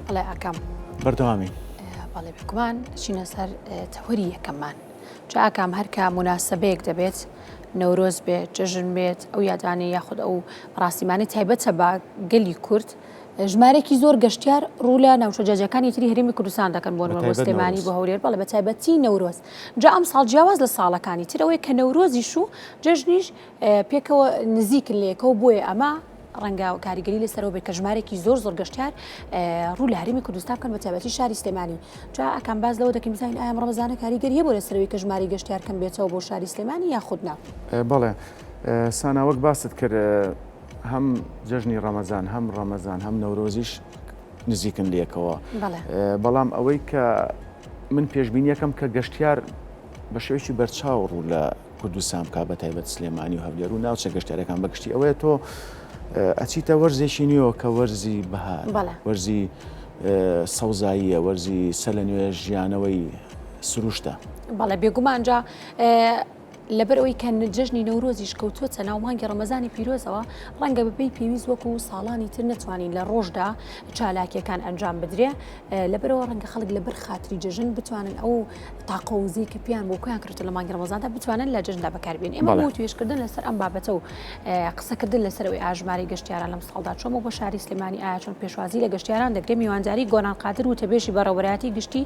بەڵێ ئاکام. بەردەوامین. بەڵێ بێگومان دەچینە سەر تەوەری یەکەممان. جا ئاکام هەر کە موناسەبەیەک دەبێت، نەورۆز بێت، جەژن بێت، ئەو یادانەی یاخود ئەو ڕاستیمانەی تایبەتە بە گەلی کورد، ژمارەیەکی زۆر گەشتیار ڕوو لە ناوچە جیاجیاکانی تری هەرێمی کوردستان دەکەن بۆ نموونە بۆ سلێمانی بۆ هەولێر بەڵێ بە تایبەتی نەورۆز جا ئەمساڵ جیاواز لە ساڵەکانی تر ئەوەیە کە نەورۆزیش و جەژنیش پێکەوە نزیکن لە یەکەوە بۆیە ئەمە ڕەنگە کاریگەری لەسەرەوە بێت کە ژمارێکی زۆر زۆر گەشتیار ڕوو لە هەرێمی کوردستان بکەن بە تایبەتی شاری سلێمانی جا ئەکان باس لەوە دەکەین بزانین ئایا ئەم ڕەمەزانە کاریگەری هەبوو لەسەرەوەی کە ژمارەی گەشتیار کەم بێتەوە بۆ شاری سلێمانی یاخود نا؟ بەڵێ سانا وەک باست کرد هەم جەژنی ڕەمەزان هەم ڕەمەزان هەم نەورۆزیش نزیکن لێکەوە بەڵام ئەوەی کە من پێشبینیەکەم کە گەشتیار بە شێوەیەکی بەرچاو ڕوو لە کوردستان بکا بە تایبەت سلێمانی و هەولێر و ناوچە گەشتیارەکان بەگشتی ئەوەیە تۆ ئەچیتە وەرزێکی نوێوە کە وەرزی بەهار وەرزی سەوزاییە وەرزی سەر لە نوێ ژیانەوەی سروشتە. بەڵێ بێگومان جا لەبەر ئەوەی کە جەژنی نەورۆزیش کەوتووەتە ناو مانگی ڕەمەزانی پیرۆزەوە، ڕەنگە بەپێی پێویست وەکو ساڵانی تر نەتوانین لە ڕۆژدا چالاکییەکان ئەنجام بدرێ، لەبەرئەوە ڕەنگە خەڵک لەبەر خاتری جەژن بتوانن ئەو تاقە و وزەی کە پێیان بوو کۆیان کردووە لە مانگی ڕەمەزاندا بتوانن لە جەژندا بەکاربێنن. ئێمە بۆ وتوێژکردن لەسەر ئەم بابەتە و قسەکردن لەسەر ئەوەی ئایا ژمارەی گەشتیاران لەم ساڵدا چۆن بوو بۆ شاری سلێمانی، ئایا چۆن پێشوازی لە گەشتیاران دەکرێت، میوانداری گۆران قادر وتەبێژی بەڕێوەبەرایەتی گشتی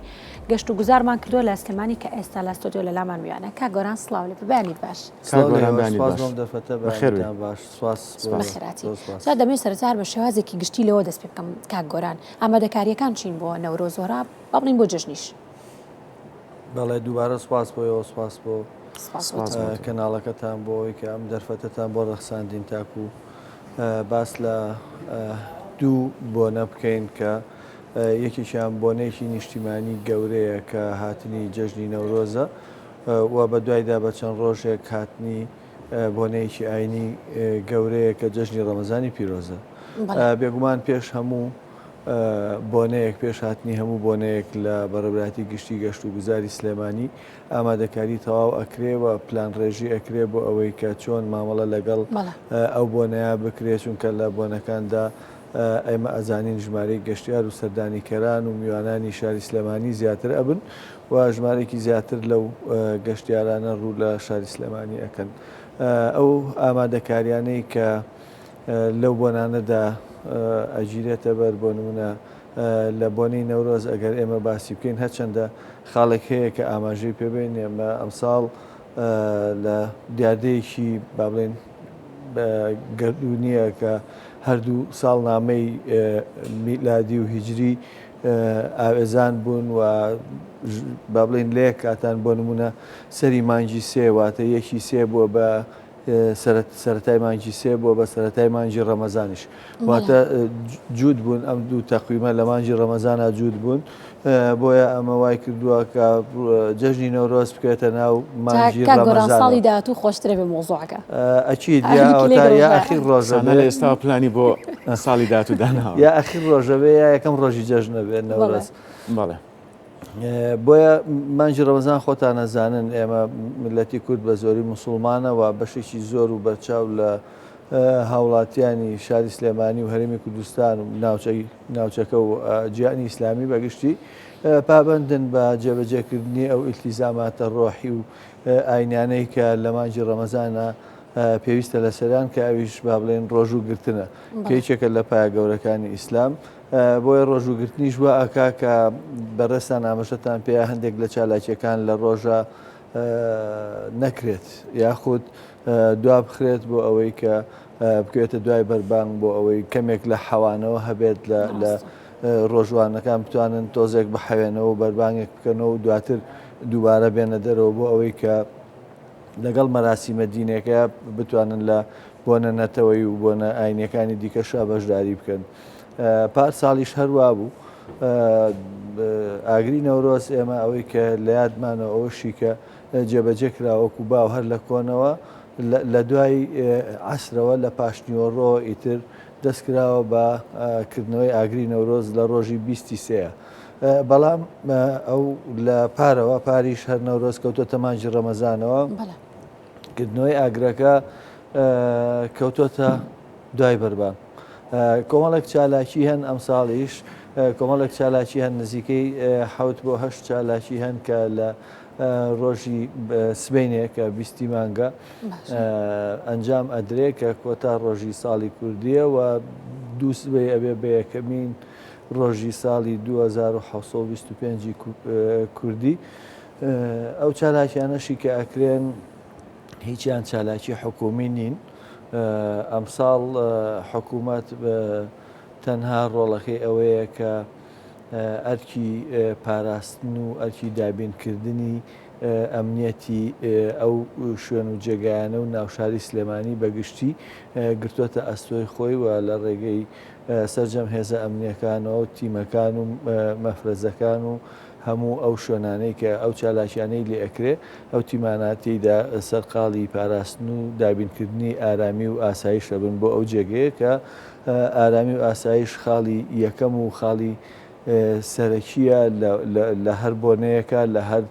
گەشت و گوزارمان کردووە لە سلێمانی کە ئێستا لە ستۆدیۆ لە لامان میوانە. کاک گۆران سڵاو لێ بێ بەیانیت باش. سڵاو لە ئێوەش سپاس بۆ ئەم دەرفەتە بەیانیتان باش سپاس بۆ بەخێرهاتی. جا دەمەوێت سەرەتا هەر بە شێوازێکی گشتی لەوە دەست پێ بکەم کاک گۆران ئامادەکارییەکان چین بۆ نەورۆز و هەرا با بڵێین بۆ جەژنیش؟ بەڵێ دووبارە سپاس بۆ ئێوە سپاس بۆ کەناڵەکەتان بۆ ئەوەی کە ئەم دەرفەتەتان بۆ ڕەخساندین تاکو باس لە دوو بۆنە بکەین کە یەکێکیان بۆنەیەکی نیشتیمانی گەورەیە کە هاتنی جەژنی نەورۆزە و بەدوایدا بە چەند ڕۆژێک هاتنی بۆنەیەکی ئاینی گەورەیە کە جەژنی ڕەمەزانی پیرۆزە. بێگومان پێش هەموو بۆنەیەک پێش هاتنی هەموو بۆنەیەک لە بەڕێوەبەرایەتی گشتی گەشت و گوزاری سلێمانی ئامادەکاری تەواو ئەکرێ و پلانڕێژی ئەکرێ بۆ ئەوەی کە چۆن مامەڵە لەگەڵ ئەو بۆنەیە بکرێ چونکە لە بۆنەکاندا ئێمە ئەزانین ژمارەی گەشتیار و سەردانیکەران و میوانانی شاری سلێمانی زیاتر ئەبن و ژمارەیەکی زیاتر لەو گەشتیارانە ڕوو لە شاری سلێمانی ئەکەن. ئەو ئامادەکاریانەی کە لەو بۆنانەدا ئەگیرێتە بەر بۆ نمونە لە بۆنەی نەورۆز ئەگەر ئێمە باسی بکەین هەرچەندە خاڵێک هەیە کە ئاماژەی پێبین ئێمە ئەمساڵ لە دیاردەیەکی با بڵێین گەردوونییە کە هەردوو ساڵنامەی میلادی و هیجری ئاوێزان بوون و با بڵێین لە یەک کاتان بۆ نمونە سەری مانگی سێ واتە یەکی سێ بووە بە سەرەتای مانگی سێ بووە بە سەرەتای مانگی ڕەمەزانیش واتە جووت بوون ئەم دوو تەقویمە لە مانگی ڕەمەزانا جووت بوون بۆیە ئەمە وای کردووە کە جەژنی نەورۆز بکەوێتە ناو مانگی کاک گۆران ڕەمەزانەوە. ساڵی داهاتوو خۆشترە بێ مەوزوعەکە. ئەکید یا ئەوەتا یا ئەخیر ڕۆژە سانا لە ئێستاوە پلانی بۆ ساڵی داهاتوو داناوە. یا ئەخیر ڕۆژە بێ یا یەکەم ڕۆژی جەژنە بێ نەورۆز. بەڵێ. بۆیە مانگی ڕەمەزان خۆتان ئەزانن ئێمە میللەتی کورد بە زۆری موسوڵمانە و بەشێکی زۆر و بەرچاو لە هاوڵاتیانی شاری سلێمانی و هەرێمی کوردستان و ناوچەی ناوچەکە و جیهانی ئیسلامی بەگشتی پابەندن بە جێبەجێکردنی ئەو ئیلتیزاماتە ڕۆحی و ئاینیانەی کە لە مانگی ڕەمەزانە پێویستە لەسەریان کە ئەویش با بڵێن ڕۆژوو گرتنە کە یەکێکە لە پایە گەورەکانی ئیسلام بۆیە ڕۆژووگرتنیش وا ئەکا کە بەڕێزتان ئاماژەتان پێیا هەندێک لە چالاکیەکان لە ڕۆژە نەکرێت یاخود دوابخرێت بۆ ئەوەی کە بکەوێتە دوای بەربانگ بۆ ئەوەی کەمێک لە حەوانەوە هەبێت لە ڕۆژوانەکان بتوانن تۆزێک بحەوێنەوە و بەربانگێک بکەنەوە و دواتر دووبارە بێنە دەرەوە بۆ ئەوەی کە لەگەڵ مەراسیمە دینەکە بتوانن لە بۆنە نەتەوەی و بۆنە ئاینیەکانی دیکەشا بەشداری بکەن. پار ساڵیش هەر وابوو. ئاگری نەورۆز ئێمە ئەوەی کە لە یادمانەوە ئەوەشی کە جێبەجێ کرا وەکو باو هەر لە کۆنەوە لە دوای عەسرەوە لە پاشنیوەڕۆ ئیتر دەست کراوە بە کردنەوەی ئاگری نەورۆز لە ڕۆژی بیستی سێیە. بەڵام ئەو لە پارەوە پاریش هەر نەورۆز کەوتۆتە مانگی ڕەمەزانەوە. کردنەوەی ئاگرەکە کەوتۆتە دوای بەربانگ. کۆمەڵێک چالاکی هەن ئەمساڵیش. کۆمەڵێک چالاکی هەن نزیکەی حەوت بۆ هەشت چالاکی هەن کە لە ڕۆژی سبەینێ کە بیستی مانگە ئەنجام ئەدرێ کە کۆتا ڕۆژی ساڵی کوردیە و دوو سبەی ئەبێ بە یەکەمین ڕۆژی ساڵی 2725 کوردی ئەو چالاکیانەشی کە ئەکرێن هیچیان چالاکی حکومی نین ئەمساڵ حکوومەت تەنها ڕۆڵەکەی ئەوەیە کە ئەرکی پاراستن و ئەرکی دابینکردنی ئەمنیەتی ئەو شوێن و جێگایانە و ناوشاری سلێمانی بە گشتی گرتووەتە ئەستۆی خۆی و لە ڕێگەی سەرجەم هێزە ئەمنیەکانەوە و تیمەکان و مەفرەزەکان و هەموو ئەو شوێنانەی کە ئەو چالاکیانەی لێ ئەکرێ ئەو تیمانە تێیدا سەرقاڵی پاراستن و دابینکردنی ئارامی و ئاسایش ئەبن بۆ ئەو جێگەیە کە ئارامی و ئاسایش خاڵی یەکەم و خاڵی سەرەکییە لە هەر بۆنەیەکا لە هەر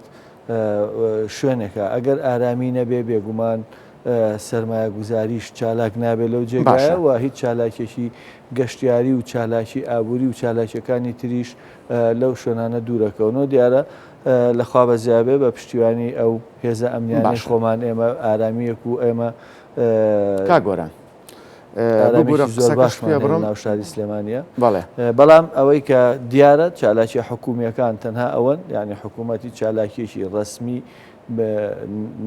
شوێنێکا ئەگەر ئارامی نەبێ بێگومان سەرمایەگوزاریش چالاک نابێت لەو جێگایە و هیچ چالاکێکی گەشتیاری و چالاکی ئابووری و چالاکیەکانی تریش لەو شوێنانە دوورەکەونەوە دیارە لەخوا بەزیابێ بە پشتیوانی ئەو هێزە ئەمنیانەی خۆمان ئێمە ئارامیەک و ئێمە کاک گۆران ببورە زۆر باشمان هەیە ناو شاری سلێمانیە بەڵام ئەوەی کە دیارە چالاکیە حکومیەکان تەنها ئەوەن یعنی حکوومەتی چالاکیەکی ڕسمی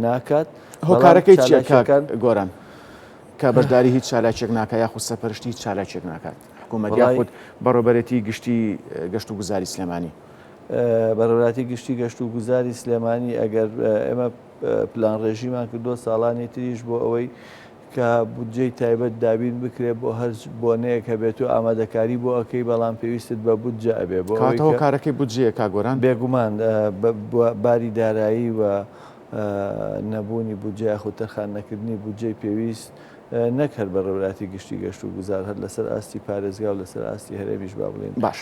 ناکات هۆکارەکەی چیەکان گۆران کە بەشداری هیچ چالاکێک ناکە یاخود سەپەرشتی هیچ چالاکێک ناکات حکوومەت یاخود بەڕێوەبەرێتی گشتی گەشت و گوزاری سلێمانی. بەڕێوەبەرایەتی گشتی گەشت و گوزاری سلێمانی ئەگەر ئێمە پلانڕێژیمان کردووە ساڵانی تریش بۆ ئەوەی کە بودجەی تایبەت دابین بکرێت بۆ هەر بۆنەیەک هەبێت و ئامادەکاری بۆ ئەکەی بەڵام پێویستت بە بودجە ئەبێ بۆ ئەوەی کە هۆکارەکەی بودجەیە کاک گۆران؟ بێگومان باری دارایی و نەبوونی بودجە یاخود تەرخان نەکردنی بودجەی پێویست نەک هەر بەڕێوەبەرایەتی گشتی گەشت و گوزار هەر لەسەر ئاستی پارێزگا و لەسەر ئاستی هەرێمیش با بڵێین باش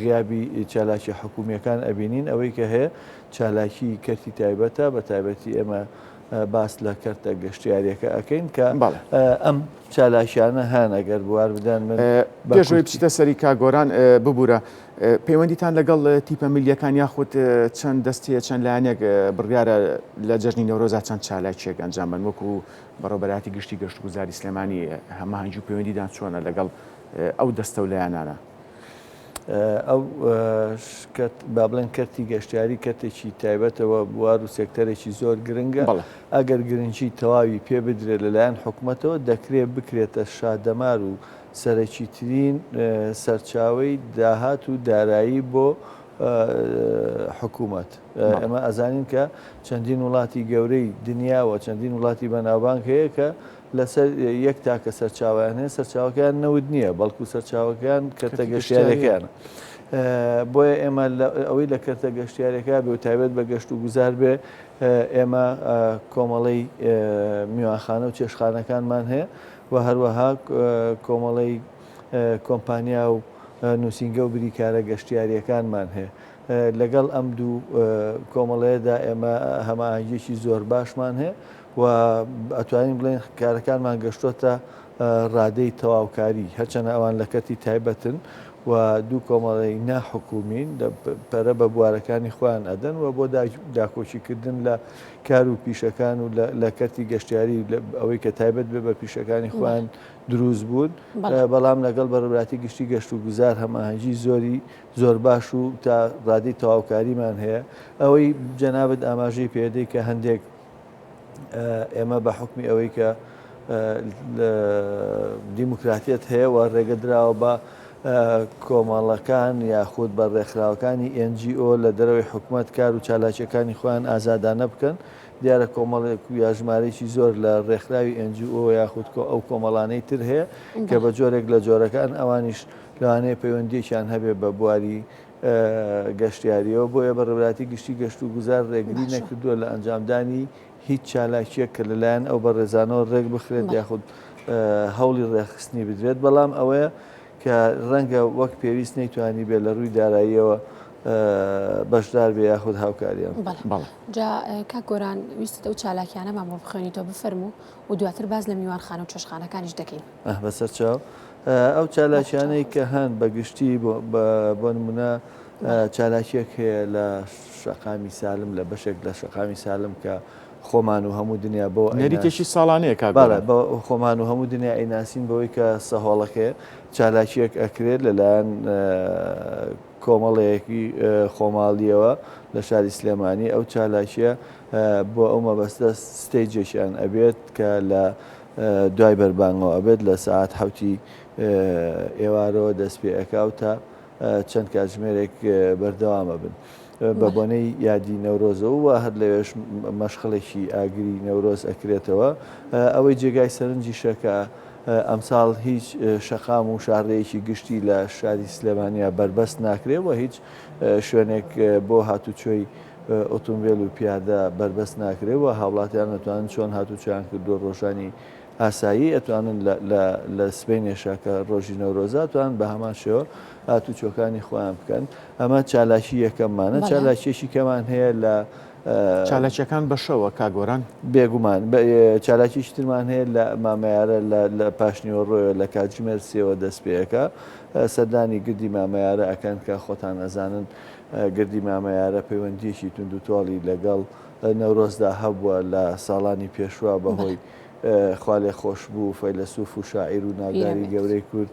غیابی چالاکی حکومییەکان ئەبینین ئەوەی کە هەیە چالاکی کەرتی تایبەتە بە تایبەتی ئێمە باس لە کەرتە گەشتیاریەکە ئەکەین کە ئەم چالاکیانە هەن ئەگەر بوار بدەن من پێش ئەوەی بچیتە سەری کاک گۆران ببورە پەیوەندیتان لەگەڵ تیپە میلیەکان یاخود چەند دەستەیە چەند لایەنێک بڕیارە لە جەژنی نەورۆزا چەند چالاکیەک ئەنجام بن وەکو بەڕێوەبەرایەتی گشتی گەشتوگوزاری سلێمانی هەماهەنگی و پەیوەندیدان چۆنە لەگەڵ ئەو دەستە و لایەنانە؟ ئەو با بڵێن کەرتی گەشتیاری کەرتێکی تایبەتەوە بوار و سێکتەرێکی زۆر گرنگە ئەگەر گرنگی تەواوی پێ بدرێت لەلایەن حکومەتەوە دەکرێت بکرێتە شادەمار و سەرەکیترین سەرچاوەی داهات و دارایی بۆ حکوومەت. ئێمە ئەزانین کە چەندین وڵاتی گەورەی دنیا و چەندین وڵاتی بەناوبانگ هەیە کە لەسەر یەک تاکە سەرچاوەیان هەیە، سەرچاوەکەیان نەوت نییە، بەڵکو سەرچاوەکەیان کەرتە گەشتیاریەکەیانە. بۆیە ئێمە ئەوەی لە کەرتە گەشتیاریەکە بێ و تایبەت بە گەشت و گوزار بێ، ئێمە کۆمەڵەی میوانخانە و چێشتخانەکانمان هەیە و هەروەها کۆمەڵەی کۆمپانیا و نووسینگە و بریکارە گەشتیاریەکانمان هەیە. لەگەڵ ئەم دوو کۆمەڵەیەدا ئێمە هەماهەنگیەکی زۆر باشمان هەیە و ئەتوانین بڵێین کارەکانمان گەشتۆتە ڕادەی تەواوکاری، هەرچەندە ئەوان لە کەرتی تایبەتن و دوو کۆمەڵەی ناحکومین پەرە بە بوارەکانی خۆیان ئەدەن و بۆ داکۆکیکردن لە کار و پیشەکان و لە کەرتی گەشتیاری ئەوەی کە تایبەت بێ بە پیشەکانی خۆیان دروست بوون، بەڵام لەگەڵ بەڕێوەبەرایەتی گشتی گەشت و گوزار هەماهەنگی زۆری زۆر باش و تا ڕادەی تەواوکاریمان هەیە. ئەوەی جەنابت ئاماژەی پێدەی کە هەندێک ئێمە بە حوکمی ئەوەی کە دیموکراتیەت هەیە و ڕێگە دراوە بە کۆمەڵەکان یاخود بە ڕێکخراوەکانی NGO لە دەرەوەی حکومەت کار و چالاکیەکانی خۆیان ئازادانە بکەن دیارە کۆمەڵێک یا ژمارەیەکی زۆر لە ڕێکخراوی NGO یاخود کۆ ئەو کۆمەڵانەی تر هەیە کە بە جۆرێک لە جۆرەکان ئەوانیش لەوانەیە پەیوەندیەکیان هەبێ بە بواری گەشتیاریەوە، بۆیە بەڕێوەبەرایەتی گشتی گەشتوگوزار ڕێگری نەکردووە لە ئەنجامدانی هیچ چالاکییەک کە لەلایەن ئەو بەڕێزانەوە ڕێکبخرێت یاخود هەوڵی ڕێکخستنی بدرێت، بەڵام ئەوەیە کە ڕەنگە وەک پێویست نەیتوانیبێت لە ڕووی داراییەوە بەشدار بێ یاخود هاوکاریان بکات. جا کاک گۆران ویستت ئەو چالاکیانەمان بۆ بخوێنیتەوە بفەرموو و دواتر باس لە میوانخانە و چێشتخانەکانیش دەکەین. بەسەر چاو. ئەو چالاکیانەی کە هەن بە گشتی بۆ نمونە چالاکیەک هەیە لە شەقامی سالم لە بەشێک لە شەقامی سالم کە خۆمان و هەموو دنیا بۆ نەریتێکی ساڵانەیە کاک گۆران. بەڵێ خۆمان و هەموو دنیا ئەیناسین بەوەی کە سەهۆڵەکەیە چالاکیەک ئەکرێت لەلایەن کۆمەڵەیەکی خۆماڵیەوە لە شاری سلێمانی ئەو چالاکیە بۆ ئەو مەبەستە ستەیجێکیان ئەبێت کە لە دوای بەربانگەوە ئەبێت لە سەعات حەوتی ئێوارەوە دەست پێ ئەکا و تا چەند کاتژمێرێک بەردەوام ئەبن بە بۆنەی یادی نەورۆزەوە و هەر لەوێش مەشخەڵێکی ئاگری نەورۆز ئەکرێتەوە ئەوەی جێگای سەرنجیشە کە ئەمساڵ هیچ شەقام و شاڕێیەکی گشتی لە شاری سلێمانیا بەربەست ناکرێ و هیچ شوێنێک بۆ هاتوچۆی ئۆتۆمبێل و پیادە بەربەست ناکرێ و هاوڵاتیان ئەتوانن چۆن هاتوچۆیان کردووە ڕۆژانی ئاسایی ئەتوانن لە سبەینێشا کە ڕۆژی نەورۆزە ئەتوانن بە هەمان شێوە هاتوچۆکانی خۆیان بکەن ئەمە چالاکی یەکەممانە چالاکیەکی کەمان هەیە لە چالاکیەکان بە شەوە کاک گۆران؟ بێگومان چالاکیەکی ترمان هەیە لە مامەیارە لە پاشنیوەڕۆیەوە لە کاتژمێر سێوە دەست پێ ئەکا سەردانی گردی مامەیارە ئەکەن کە خۆتان ئەزانن گردی مامەیارە پەیوەندییەکی توندوتۆڵی لەگەڵ نەورۆزدا هەبووە لە ساڵانی پێشوە بەهۆی خوالێخۆشبوو و فەیلەسوف و شاعیر و ناوداری گەورەی کورد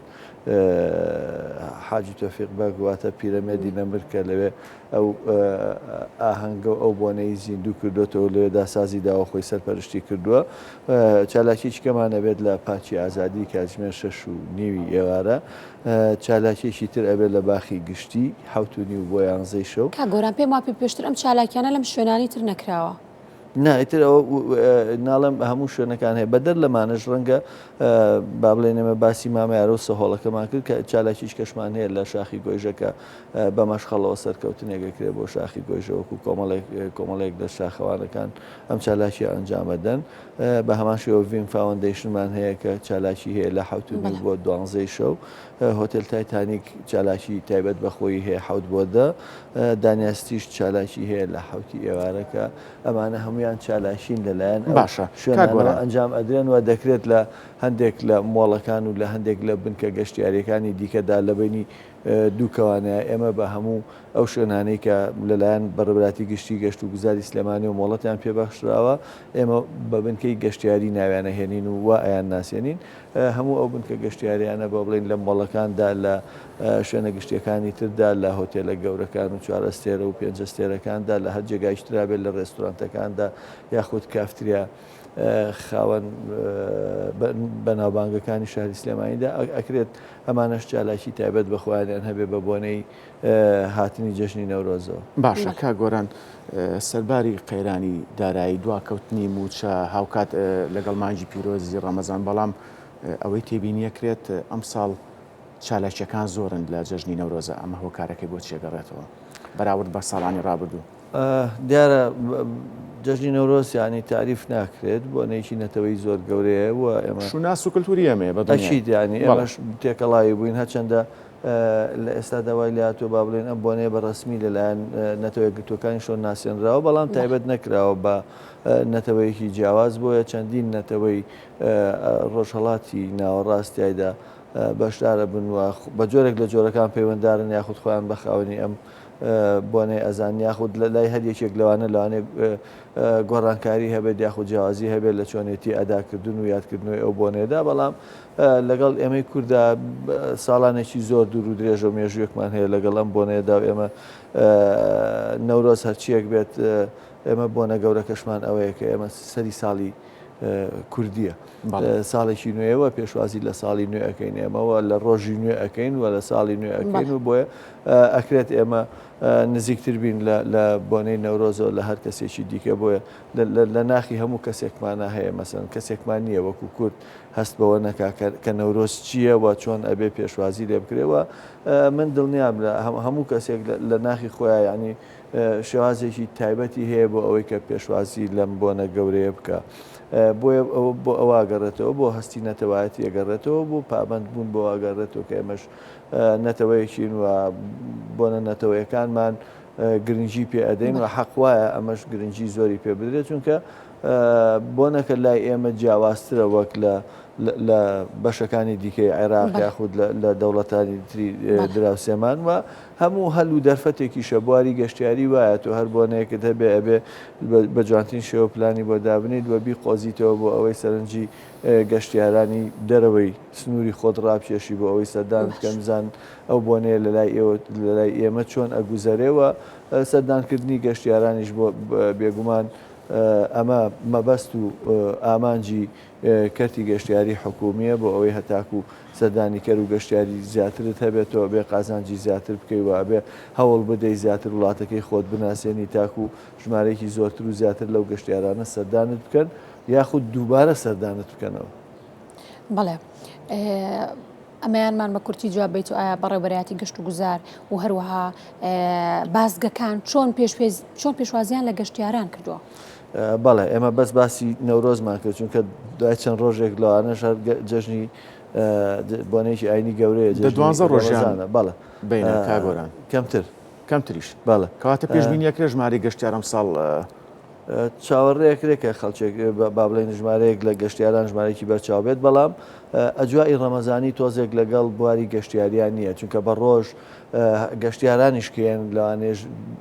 حاجی تۆفیق بەگ واتە پیرەمێردی نەمر کە لەوێ ئەو ئاهەنگە و ئەو بۆنەی زیندوو کردۆتەوە لەوێدا سازی داوە خۆی سەرپەرشتی کردووە. چالاکیەکی کەمان ئەبێت لە پارکی ئازادی کاتژمێر شەش و نیوی ئێوارە. چالاکیەکی تر ئەبێت لە باخی گشتی حەوت و نیو بۆ یانزەی شەو. کاک گۆران پێم وابێ پێشتر ئەم چالاکیانە لەم شوێنانەی تر نەکراوە. نا ئیتر ئەوە ناڵێم هەموو شوێنەکان هەیە بەدەر لەمانەش ڕەنگە با بڵێین ئێمە باسی مامەیارە و سەهۆڵەکەمان کرد کە چالاکیش کەشمان هەیە لە شاخی گۆیژەکە بە مەشخەڵەوە سەرکەوتنێک ئەکرێت بۆ شاخی گۆیژە وەکو کۆمەڵێک کۆمەڵێک لە شاخەوانەکان ئەم چالاکیە ئەنجامەدەن بە هەمان شێوە ڤیم فاوەندەیشنمان هەیە کە چالاکی هەیە لە حەوت و نیو بۆ دوانزەی شەو هۆتێل تایتانیک چالاکی تایبەت بە خۆی هەیە حەوت بۆ دە دانیاستیش چالاکی هەیە لە حەوتی ئێوارە کە ئەمانە هەمویان چالاکین لەلایەن ئەو باشە کاک شوێنانەوە گۆران. ئەنجام ئەدرێن و دەکرێت لە هەندێک لە مۆڵەکان و لە هەندێک لە بنکە گەشتیاریەکانی دیکەدا لە بەینی دووکەوانەیە، ئێمە بە هەموو ئەو شوێنانەی کە لەلایەن بەڕێوەبەرایەتی گشتی گەشتوگوزاری سلێمانیەوە مۆڵەتیان پێ بەخشراوە، ئێمە بە بنکەی گەشتیاری ناویان ئەهێنین و وا ئەیانناسێنین. هەموو ئەو بنکە گەشتیاریانە بۆ بڵێین لە مۆڵەکاندا، لە شوێنە گشتیەکانی تردا، لە هۆتێلە گەورەکان و چوارئەستێرە و پێنجئەستێرەکاندا، لە هەر جێگایەکی ترا بێت، لە ڕێستورانتەکاندا یاخود کافتریا خاوەن بەناوبانگەکانی شاری سلێمانیدا ئەکرێت ئەمانەش چالاکی تایبەت بە خۆیانیان هەبێ بە بۆنەی هاتنی جەژنی نەورۆزەوە. باشە کاک گۆران سەرباری قەیرانی دارایی دواکەوتنی مووچە هاوکات لەگەڵ مانگی پیرۆزی ڕەمەزان بەڵام ئەوەی تێبینیەکرێت ئەمساڵ چالاکیەکان زۆرن لە جەژنی نەورۆزە ئەمە هۆکارەکەی بۆ چیە گەڕێتەوە بەراورد بە ساڵانی ڕابردوو؟ دیارە جەژنی نەورۆز یانی تاریف ناکرێت، بۆنەیەکی نەتەوەیی زۆر گەورەیە و ئێمە. شوناس و کلتوری ئێمەیە بە دڵنیایی. ئەکید یانی ئێمەش تێکەڵاوی بووین هەرچەندە لە ئێستادا وای لێهاتووە با بڵێین ئەم بۆنەیە بە ڕەسمی لەلایەن نەتەوە یەکگرتووەکانیشەوە ناسێنراوە بەڵام تایبەت نەکراوە بە نەتەوەیەکی جیاواز بۆیە چەندین نەتەوەی ڕۆژهەڵاتی ناوەڕاست تیایدا بەشدارە بن و بە جۆرێک لە جۆرەکان پەیوەندارن یاخود خۆیان بە خاوەنی ئەم بۆنەی ئەزان یاخود لە لای هەر یەکێک لەوانە لەوانەیە گۆڕانکاری هەبێت یاخود جیاوازی هەبێت لە چۆنێتی ئەداکردن و یادکردنەوەی ئەو بۆنەیەدا بەڵام لەگەڵ ئێمەی کووردا ساڵانێکی زۆر دوور و درێژە و مێژوویەکمان هەیە لەگەڵ ئەم بۆنەیەدا و ئێمە نەورۆز هەرچیەک بێت ئێمە بۆنە گەورەکەشمان ئەوەیە کە ئێمە سەری ساڵی کوردیە ساڵێکی نوێوە پێشوازی لە ساڵی نوێ ئەەکەین ئێمەوە لە ڕۆژی نوێ ئەەکەین و لە ساڵی نوێ ئەەکەین و بۆیە ئەکرێت ئێمە نزیکتر بین لە بۆنەی نەورۆزەوە لە هەر کەسێکی دیکە بۆیە لە ناخی هەموو کەسێکمانە هەیە مەسەن کەسێکمان نییە وەکو کورد هەست بەوە نەکا کە نەورۆز چییە و چۆن ئەبێ پێشوازی لێ بکرێ و من دڵنیام لە هەموو کەسێک لە ناخی خۆیان ینی شێوازێکی تایبەتی هەیە بۆ ئەوەی کە پێشوازی لەم بۆنە گەورەیە بکا. بۆیە بۆ ئەوە ئەگەڕێتەوە، بۆ هەستی نەتەوایەتی ئەگەڕێتەوە، بۆ پابەند بوون بۆ ئەگەڕێتەوە کە ئێمەش نەتەوەیەکین و بۆنە نەتەوەیەکانمان گرنگی پێ ئەدەین و حەق وایە ئەمەش گرنگی زۆری پێ بدرێت چونکە بۆنەکە لای ئێمە جیاوازترە وەک لە لە بەشەکانی دیکەی عێراق یاخود لە دەوڵەتانی تری دراوسێمان و هەموو هەل و دەرفەتێکیشە بواری گەشتیاری وایە تۆ هەر بۆنەیەکت هەبێ ئەبێ بە جوانترین شێوە پلانی بۆ دابنیت و بیقۆزیتەوە بۆ ئەوەی سەرنجی گەشتیارانی دەرەوەی سنووری خۆت ڕابکێشی بۆ ئەوەی سەردان بکەن بزان ئەو بۆنەیە لەلای ئێوە لەلای ئێمە چۆن ئەگوزەرێ و سەردانکردنی گەشتیارانیش بۆ بێگومان ئەمە مەبەست و ئامانجی کەرتی گەشتیاری حکومییە بۆ ئەوەی هەتاکو سەردانیکەر و گەشتیاری زیاترت هەبێتەوە ئەبێ قازانجی زیاتر بکەی و ئەبێ هەوڵ بدەی زیاتر وڵاتەکەی خۆت بناسێنی تاکو ژمارەیەکی زۆرتر و زیاتر لەو گەشتیارانە سەردانت بکەن یاخود دووبارە سەردانت بکەنەوە. بەڵێ ئەمەیانمان بە کورتی جواب بیت و ئایا بەڕێوبەرایەتی گەشت و گوزار و هەروەها بازگەکان چۆن پێش چۆن پێشوازیان لە گەشتیاران کردووە؟ بەڵێ ئێمە بەس باسی نەورۆزمان کرد چونکە دوای چەند ڕۆژێک لەوانەش هەر جەژنی بۆنەیەکی ئاینی گەورەیە دوانزە ڕۆژانە بەڵێ بینە کاگۆران کەمتر کەمتریش بەڵێ کەواتە پێشبینیەکرێ ژمارەی گەشتیار ئەمساڵ چاوەڕێ ئەکرێ کە خەڵکێک با بڵێین ژمارەیەک لە گەشتیاران ژمارەیەکی بەرچاو بێت بەڵام ئەجوای ڕەمەزانی تۆزێک لەگەڵ بواری گەشتیاریان نییە چونکە بە ڕۆژ گەشتیارانیش کێن لەوانەیە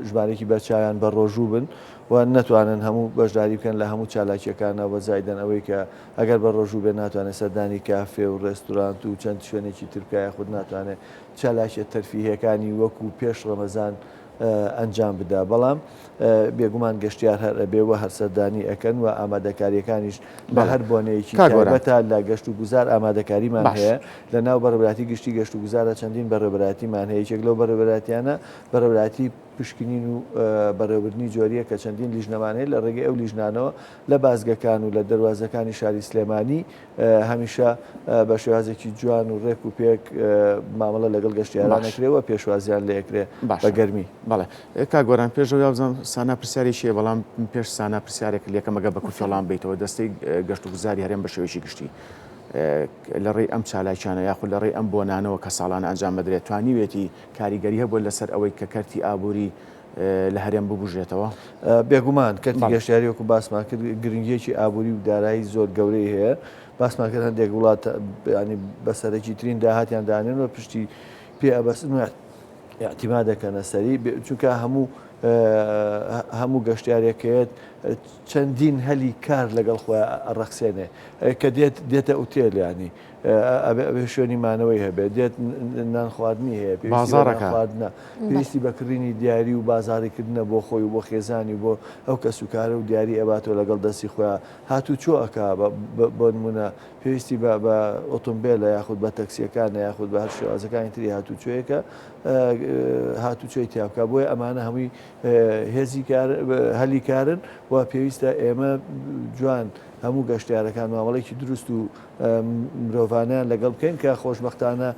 ژمارەیەکی بەرچاویان بە ڕۆژوو بن و نەتوانن هەموو بەشداری بکەن لە هەموو چالاکیەکانە وە زایدەن ئەوەی کە ئەگەر بە ڕۆژوو بێ ناتوانێت سەردانی کافێ و ڕێستورانت و چەند شوێنێکی تر بکە یاخود ناتوانێت چالاکیە تەرفیهیەکانی وەکو پێش ڕەمەزان ئەنجام بدا بەڵام بێگومان گەشتیار هەر ئەبێ و هەر سەردانی ئەکەن و ئامادەکاریەکانیش بە هەر بۆنەیەکی تایبەتە لە گەشت و گوزار ئامادەکاریمان هەیە لە ناو بەڕێوەبەرایەتی گشتی گەشت و گوزارە چەندین بەڕێوەبەرایەتیمان هەیە یەکێک لەو بەڕێوەبەرایەتیانە بەڕێوەبەرایەتی پشکنین و بەڕێوەبردنی جۆریە کە چەندین لیژنەمان هەیە لە ڕێگەی ئەو لیژنانەوە لە بازگەکان و لە دەروازەکانی شاری سلێمانی هەمیشە بە شێوازێکی جوان و ڕێک و پێک مامەڵە لەگەڵ گەشتیاران ئەکرێ و پێشوازیان لێ ئەکرێ بە گەرمی. بەڵێ کاک گۆران پێش ئەوەی وابزانم سانا پرسیارێکی هەیە بەڵام پێش سانا پرسیارێک لێکەم ئەگەر بە کورتی وەڵام بەیتەوە دەستەی گەشتوگوزاری هەرێم بە شێوەیەکی گشتی لە ڕێی ئەم چالاکیانە یاخود لە ڕێی ئەم بۆنانەوە کە ساڵانە ئەنجام بدرێت توانیوێتی کاریگەری هەبووە لەسەر ئەوەی کە کەرتی ئابووری لە هەرێم ببوژێتەوە؟ بێگومان کەرتی گەشتیاری وەکو باسمان کرد گرنگیەکی ئابووری و دارایی زۆر گەورەی هەیە باسمان کرد هەندێک وڵات ینی بە سەرەکی ترین داهاتیان دانێن و پشتی پێ ئەبەستن و اعتیما دەکەنە سەری چونکە هەموو هەموو گەشتیارێکەیەت چەندین هەلی کار لەگەڵ خۆی ڕەخسێنێ کە دێت دێتە ئوتێل ینی ئەبێ ئەبێ شوێنی مانەوەی هەبێت دێت نان خواردنی هەیە پێویستی بە نان خواردنە پێویستی بە کڕینی دیاری و بازاڕی کردنە بۆ خۆی و بۆ خێزانی و بۆ ئەو کەس و کارە و دیاری ئەباتەوە لەگەڵ دەستی خۆیان هاتوچۆ ئەکا بۆ نمونە پێویستی بە بە ئۆتۆمبێلە یاخود بە تەکسیەکانە یاخود بە هەر شێوازەکانی تری هاتوچۆیەکە هاتوچۆی تیا بکا بۆیە ئەمانە هەمووی هێزی کار هەلی کارن و پێویستە ئێمە جوان هەموو گەشتیارەکان مامەڵێکی دروست و مرۆڤانەیان لەگەڵ بکەین کە خۆشبەختانە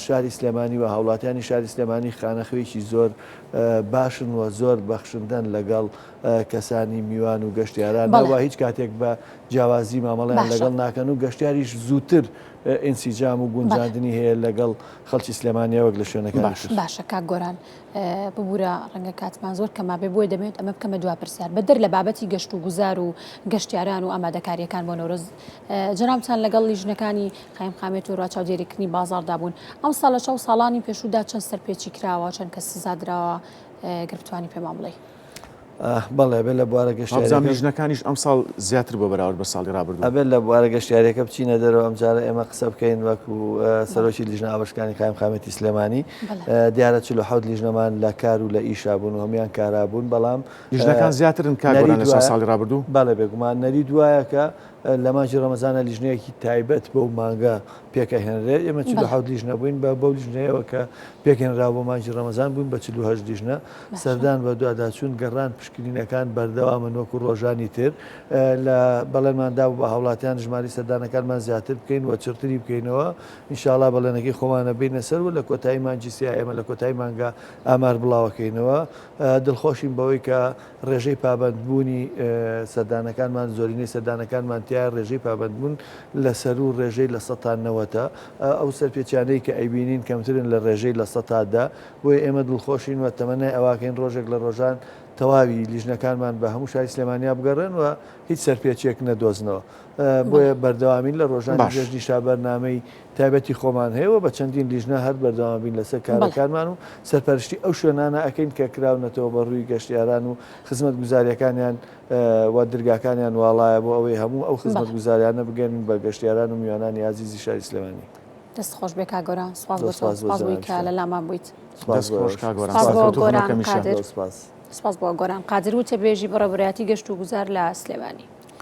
شاری سلێمانی و هاوڵاتیانی شاری سلێمانی خانەخوێکی زۆر باشن و زۆر بەخشندەن لەگەڵ کەسانی میوان و گەشتیاران و هیچ کاتێک بە جیاوازی مامەڵیان لەگەڵ ناکەن و گەشتیاریش زووتر ئینسیجام و گونجاندنی هەیە لەگەڵ خەڵکی سلێمانیە وەک لە شوێنەکانی تر. باشە کاک گۆران ببورە ڕەنگە کاتمان زۆر کەم مابێ بۆیە دەمەوێت ئەمە بکەمە دوا پرسیار بەدەر لە بابەتی گەشت و گوزار و گەشتیاران و ئامادەکاریەکان بۆ نەورۆز جەنابتان لەگەڵ لیژنەکانی قایمقامیەت و ڕاچاودێریکردنی بازاڕدا بوون ئەمساڵ لە چاو ساڵانی پێشوودا چەند سەرپێچی کراوە چەند کەس سزا دراوە گەر بتوانی پێمان بڵێی. بەڵێ ئەبێ لە بوارە گەشتیاریەکە. لیژنەکانیش ئەمساڵ زیاتر بووە بەراورد بە ساڵی ڕابردوو. ئەبێ لە بوارە گەشتیاریەکە بچینە دەرەوە ئەمجارە ئێمە قسە بکەین وەکو سەرۆکی لیژنە ئاوەشکانی قایمقامیەتی سلێمانی دیارە 47 لیژنەمان لە کار و لە ئیشا بوون و هەموویان کارا بوون بەڵام لیژنەکان زیاترن کاک گۆران لە ساڵی ڕابردوو؟ بەڵێ بێگومان نەریت وایە کە لە مانگی ڕەمەزانە لیژنەیەکی تایبەت بەو مانگە پێکئەهێنرێت، ئێمە 47 لیژنە بووین بە بەو لیژنەیەوە کە پێکهێنرا بۆ مانگی ڕەمەزان بووین بە 48 لیژنە، سەردان بەدواداچوون گەڕان پشکنینەکان بەردەوامن وەکو ڕۆژانی تر، لە بەڵێنمان دابوو بە هاوڵاتیان ژمارەی سەردانەکانمان زیاتر بکەین و چڕتری بکەینەوە، ئینشاڵا بەڵێنەکەی خۆمان ئەبەینە سەر و لە کۆتایی مانگی سێ ئێمە لە کۆتایی مانگا ئامار بڵاوەکەینەوە، دڵخۆشین بەوەی کە ڕێژەی پابەندبوونی سەردانەکانمان، زۆرینەی سەردانەکانمان تیایە ڕێژەی پابەندبوون لە سەروو ڕێژەی لە سەتا نەوەتە. ئەو سەرپێچیانەی کە ئەیبینین کەمترن لە ڕێژەی لە سەتا دە. بۆیە ئێمە دڵخۆشین و تەمەنای ئەوەکەین ڕۆژێک لە ڕۆژان. تەواوی لیژنەکانمان بە هەموو شاری سلێمانیا بگەڕێن و هیچ سەرپێچیەک نەدۆزنەوە. بۆیە بەردەوامین لە ڕۆژانی جەژنیشا بەرنامەی تایبەتی خۆمان هەیە و بە چەندین لیژنە هەر بەردەوام بین لەسەر کارەکانمان و سەرپەرشتی ئەو شوێنانە ئەکەین کە کراونەتەوە بە ڕووی گەشتیاران و خزمەتگوزاریەکانیان و درگاکانیان واڵایە بۆ ئەوەی هەموو ئەو خزمەتگوزاریانە بگەن بە گەشتیاران و میوانانی ئازیزی شاری سلێمانی. دەست خۆش بێ کاک گۆران سوپاس بۆ تۆ سوپاس بۆی کە لە لامان بوویت. دەست خۆش کاک گۆران سوپاس بۆ گۆران قادر سوپاس بۆ گۆران قادر وتەبێژی بەڕێوەبەرایەتی گەشت و گوزار لە سلێمانی.